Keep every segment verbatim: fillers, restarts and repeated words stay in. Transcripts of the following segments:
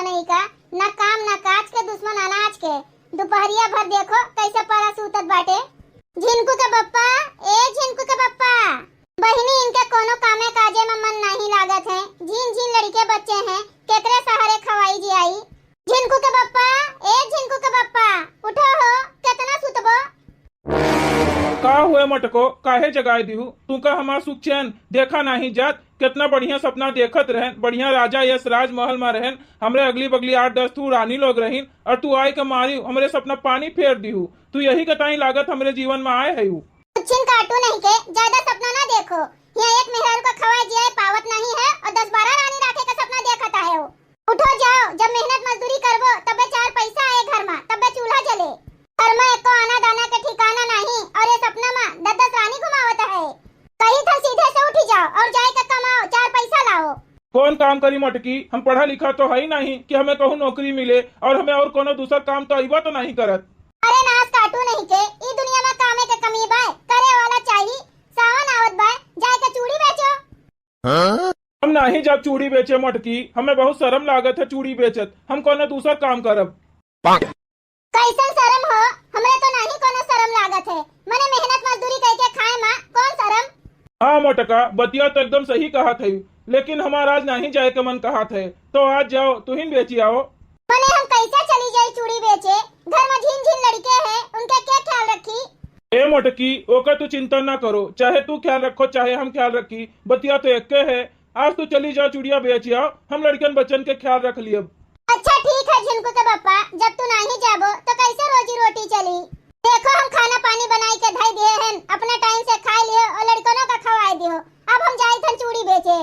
नहीं का, ना काम ना काज के, दुश्मन अनाज के। दुपहरिया भर देखो कैसे परा सूतत बाटे। झिनकू के बप्पा, ए झिनकू के बप्पा, बहिनी इनके कोनो कामे काजे में मन नहीं लागत है। झिन झिन लड़के बच्चे हैं, केकरे सहारे खवाई जियाई। झिनकू के बप्पा, ए झिनकू के बप्पा, उठो हो, केतना सुतबो? का हुए मटको, काहे जगाए दिहू? तू का हमार सुख चैन देखा नाही जात? केतना बढ़िया सपना देखत रहन, बढ़िया राजा यस राजमहल में रहन, हमरे अगली बगली आठ दस ठू रानी लोग रहिन, और तू आए के मारी हमरे सपना पानी फेर दिहू। तू यही के ताई लागत हमरे जीवन में आए हयू। छिन काटू नहीं के, ज्यादा सपना ना देखो। यहाँ एक मेहरारू का खवाए जियाए पावत नहीं है और दस बारह रानी राखे का सपना देखत आए हो। उठो जाओ, जब मेहनत मजदूरी करबो तबे चार पैसा आए घर में, तबे चूल्हा जले। घर में एको आना दाना के ठिकाना नहीं और ये सपना में दस दस रानी घुमावत है। कही था सीधे से उठी जाओ और जाए के कमाओ, चार पैसा लाओ। कौन काम करी मोटकी, हम पढ़ा लिखा तो है ही नहीं कि हमें कहूँ नौकरी मिले और हमें और कोनो दूसर काम तो अइबा तो नहीं करत। अरे नास काटू नहीं के, ई दुनिया में कामे के कमी बाय, करे वाला चाही। सावन आवत बाय, जाए के चूड़ी बेचो। हम नाही जाब चूड़ी बेचे मोटकी, हमें बहुत शर्म लागत है चूड़ी बेचत, हम कोनो दूसर काम करब। कैसन शर्म हो, हमरे तो नाही कोनो शर्म लागत है, मने मेहनत मजदूरी करके खाए मा कौन शर्म? हाँ मोटका, बतिया तो एकदम सही कहत है, लेकिन हमार आज नाही जाए के मन कहत है, तो आज जाओ, तुहिन बेची आओ। मने हम कैसे चली जाई चूड़ी बेचे? घर में झिन झिन लड़के हैं, उनके के ख्याल रखी? ए मोटकी, ओकर तू चिंता ना करो, चाहे तू ख्याल रखो, चाहे हम ख्याल रखी, बतिया तो एक्के है। आज तू चली जाओ, चूड़िया बेच आओ, हम लड़कन बच्चन के ख्याल रख लियब। अच्छा ठीक है झिनकू के बप्पा, जब तू नाही जाबो तो कैसे रोजी रोटी चली? देखो हम खाना पानी बनाई के धई दिए हैं, अपना टाइम से खाए लियो और लड़कनों का खवाए दियो। अब हम जाई थन चूड़ी बेचे।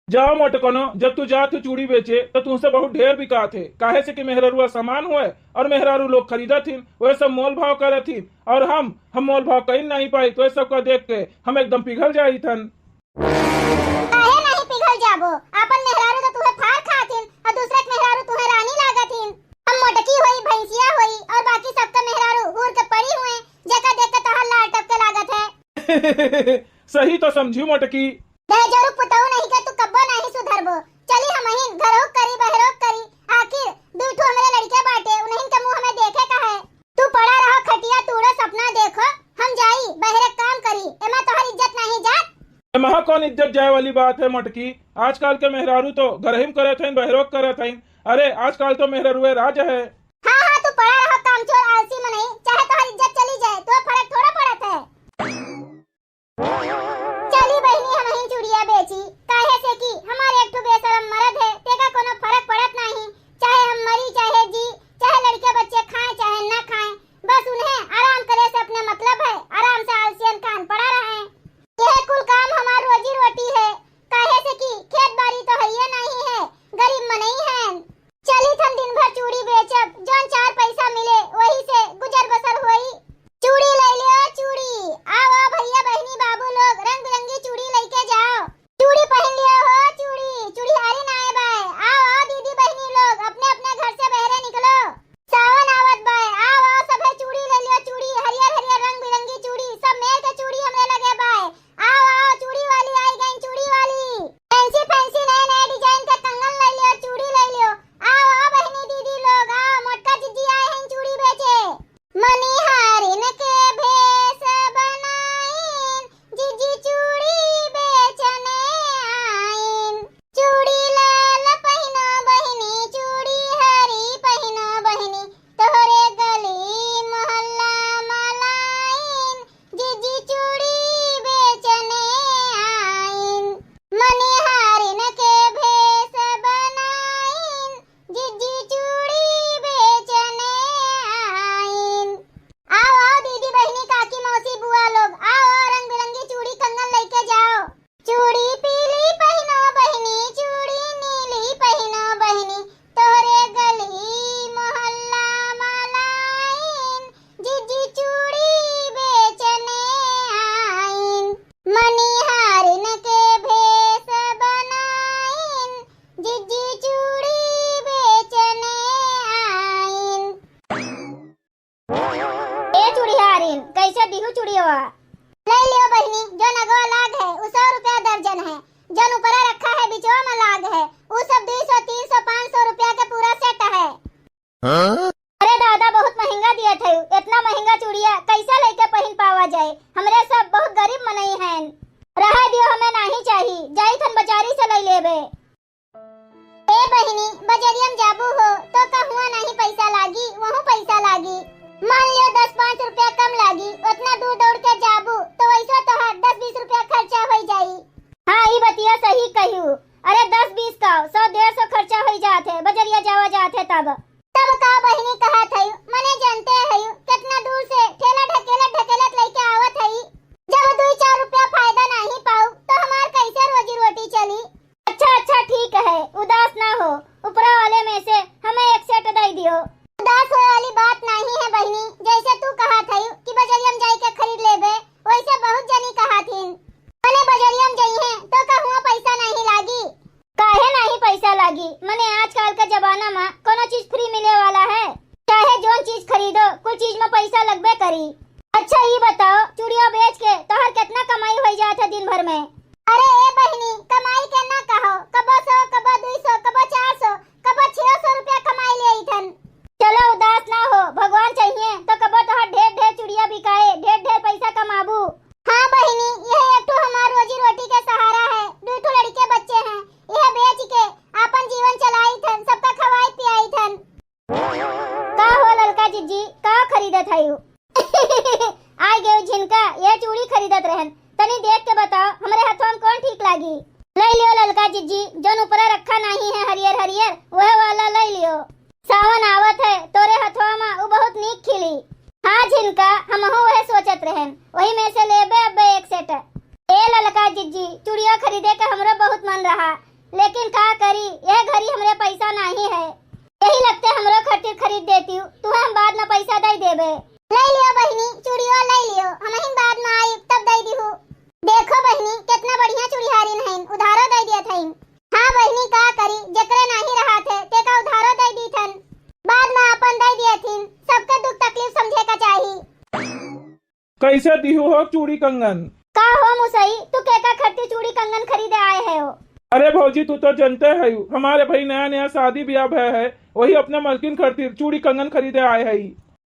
जाओ मोटकनो, जब तू जात हो चूड़ी बेचे तो तुमसे बहुत ढेर बिकात है, काहे से कि मेहरारू सामान हुए और मेहरारू लोग खरीदत हिन, वह सब मोल भाव करत हिन और हम हम मोल भाव कहीं नहीं पाई, तो ये सब का देख के हम एकदम पिघल जाई थन। काहे नहीं पिघल जाबो? आपन मेहरारू तो तुहे फार खात हिन और दूसरे के मेहरारू तुहे रानी लागत हिन। हम मोटकी होई, भैंसिया होई और बाकी सबका मेहरारू हूर के पड़ी हुए, जेका देख के तोहर लार टपके लागत है। सही तो समझी मोटकी। दहेजरू पुतऊ नहीं के तू कब्बो नहीं सुधरबो। चली हमहिन घरोक करी, बहरोक करी, आखिर दुई ठो हमरे लड़के बाटे, उन्हीं के मुंह हमें देखे का है। तू पड़ा रहो खटिया तूड़ो सपना देखो, हम जाई बहरे काम करी, एमा तोहर इज्जत नहीं जात। एमा कौन इज्जत जाए वाली बात है मोटकी? आजकल के मेहरारू तो घरहिम करत हइन, बहरोक करत हइन। अरे आजकल तो मेहरारूए राज है। हाँ हाँ, तू पड़ा रहो कामचोर आलसी मनई, चाहे तोहर इज्जत चली जाए, तो फर्क थोड़ा पड़त है। चली बहिनी, हमहिन चूड़िया बेची, काहे से कि हमार एक ठो बेशरम मरद है, तेका कोनो फरक पड़त नाही, चाहे हम मरी चाहे जी, चाहे लड़के बच्चे खाएं चाहे ना खाएं, बस उन्हें आराम करे से अपने मतलब है, आराम से आलसियन कान पड़ा रहे। यह कुल काम हमार रोजी रोटी है, काहे से कि खेत बाड़ी तो हइये नहीं है, गरीब मनई हैं। चली थन दिन भर चूड़ी बेचब, जौन चार पैसा मिले वही से गुजर बसर होई। चूड़ी ले लियो चूड़ी, आओ आओ भैया बहिनी बाबू लोग, रंग बिरंगी चूड़ी लेके जाओ। चूड़ी पहन लियो हो चूड़ी, चूड़ी हारी ना आए बाय। आओ आओ दीदी बहिनी लोग, अपने अपने घर से बहरे निकलो, सावन आवत बाय। आओ आओ सभे चूड़ी ले लियो चूड़ी, हरियर हरियर रंग बिरंगी चूड़ी, सब मेर के चूड़ी हमरे लगे बाय। आओ आओ चूड़ी वाली आई गई, चूड़ी वाली। फैंसी फैंसी नए नए डिजाइन के कंगन ले लियो, चूड़ी ले लियो। आओ आओ बहिनी दीदी लोग, आओ मोटका जिज्जी आए हैं चूड़ी बेचे। मनिहारिन के भेष बनाइन, जिज्जी चूड़ी बेचने आइन। चूड़ी लाल पहिनो बहिनी, चूड़ी हरी पहिनो बहिनी, तोहरे गली मोहल्ला मलाइन, जिज्जी चूड़ी बेचने आइन। मनिहारिन के भेष बनाइन, जिज्जी चूड़ी बेचने आइन। आओ आओ दीदी बहिनी काकी मौसी बुआ लोग, आओ आओ रंग बिरंगी चूड़ी कंगन लेके जाओ। चूड़ी पीली पहिनो बहिनी, चूड़ी नीली पहिनो बहिनी, तोहरे गली मोहल्ला मलाइन, जिज्जी चूड़ी बेचने आइन। मनिहारिन के भेष बनाइन, जिज्जी चूड़ी बेचने आइन। ए चूड़ीहारिन, कैसे दिहू चूड़ियवा? ले लियो बहिनी, जौन अगवा लाग है, उ सौ रुपया दर्जन है, जौन ऊपरा रखा है, बिचवा में लाग है, उ सब दुई सौ, तीन सौ, पाँच सौ रुपया के पूरा सेट अरे दादा, बहुत महंगा दियत है, इतना महंगा चूड़िया कैसे लइके पहिन पावा जाए? हमरे सब बहुत गरीब मनई हैं, रहे दियो, हमें नाही चाही, जाई थन बजारी से लई लेबे। ए बहिनी, बजरिया में जाबू हो तो का हुआ नाही पैसा लागी, वहू पैसा लागी। मान लियो दस पाँच रुपया कम लागी, उतना दूर दौड़ के जाबू तो वैसा तोहार दस बीस रुपया खर्चा होई जाई। हाँ, ई बतिया सही कहियो। अरे दस बीस का, सौ डेढ़ सौ खर्चा होई जात है, बजरिया जावा जात है तब। तब का बहिनी कहत हई, मने जानते हई कितना दूर से ठेला ढकेलत ढकेलत लइके आवत हई। जब दुई चार रुपया फायदा नाही पाऊ तो हमार कैसे रोजी रोटी चली? अच्छा अच्छा, ठीक है, उदास ना हो, ऊपरा वाले में से हमें एक सेट दई दियो। उदास होए वाली बात नाही है बहिनी, जैसे तू कहत हई कि बजरिया में जाई के खरीद लेबे, वैसे बहुत जनी कहत हिन। मने बजरिया में जइहें तो का हुआ पैसा नाही लागी? काहे नाही पैसा लागी? मने आजकल के जमाना में कोनो चीज फ्री मिले वाला है? चाहे जोन चीज खरीदो, कुल चीज में पैसा लगबे करी। अच्छा ई बताओ, चूड़िया बेच के तोहर कितना कमाई होई जात है दिन भर में? अरे ए बहिनी, कमाई के ना कहो, कबो सौ, कबो दुई सौ, कबो चार सौ, कबो छह सौ रुपया कमाई ले अइथन। चलो उदास ना हो, भगवान चाहिए तो कबो तोहर ढेर ढेर चूड़िया बिकाए, ढेर ढेर पैसा कमाबू। हाँ बहिनी, यह एक ठो हमार रोजी रोटी के सहारा है। दू ठो लड़के बच्चे हैं, यह बेच के आपन जीवन चलाइथन, सबका खवाई पियाइथन। का हो ललका जिज्जी, का खरीदत हयू? आ गयो झिनका, यह चूड़ी खरीदत रहन। तनी देख के बताओ, हमरे हथवा में कौन ठीक लागी? ले लियो ललका जिज्जी, जोन ऊपरा रखा नाही है हरियर हरियर, वह वाला ले लियो। सावन आवत है, तोरे हथवा मा उ बहुत नीक खिली। हाँ झिनका, हमहू वह सोचत रहन, वही में से लेबे अब्बे एक सेट। ए ललका जिज्जी, चूड़िया खरीदे के हमरो बहुत मन रहा, लेकिन का करी, यह घड़ी हमरे पैसा नाही है, यही लगते हमरो खातिर खरीद देती, तुहे हम बाद में पैसा दे देबे। ले लियो बहिनी, चूड़िया ले लियो, हमहिन बाद में आई तब दे दीहू। देखो बहिनी, कितना बढ़िया चूड़ीहारिन हईन, उधारो दे दियत हईन। हाँ बहिनी, का करी, जेकरे नाही रहा थे, तेका उधारो दे दीथन, बाद में आपन दे दियथिन। सबके दुख तकलीफ समझे का चाही। कैसे दिहू हो चूड़ी कंगन? का हो मुसई, तू केका खातिर चूड़ी कंगन खरीदे आए है हो? अरे भौजी, तू तो जनते है, हमारे भाई नया नया शादी ब्याह भय है, वही अपने मलकिन खातिर चूड़ी कंगन खरीदे आए है।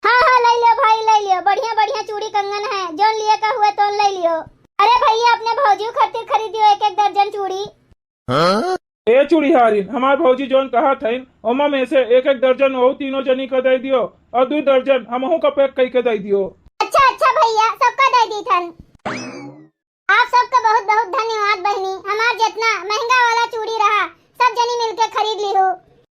हाँ हाँ, ले लियो भाई, ले लियो, बढ़िया बढ़िया चूड़ी कंगन है, जोन लिए का हुए तोन ले लियो। अरे भैया, अपने भौजी खातिर खरीदियो एक एक दर्जन चूड़ी। ए चूड़ीहारिन, हमार भौजी जौन कहत हईन, ओमा में से एक एक दर्जन वहू तीनों जनी का दे दियो और दू दर्जन हमहू का पैक कई के दे दियो। अच्छा अच्छा भैया, सबका दे दीथन। आप सबका बहुत बहुत धन्यवाद बहिनी, हमार जितना महंगा वाला चूड़ी रहा, सब जनी मिलके खरीद लीहू।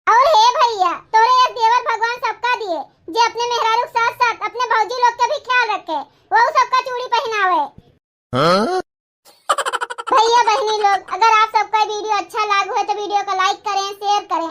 और हे भैया, तोरे यस देवर भगवान सबका दिए, जे अपने मेहरारू के साथ साथ अपने भौजी लोग के भी ख्याल रखे, वहू सबका चूड़ी पहनावे। भैया बहिनी लोग, अगर आप सबका वीडियो अच्छा लाग हो तो वीडियो को लाइक करें, शेयर करें।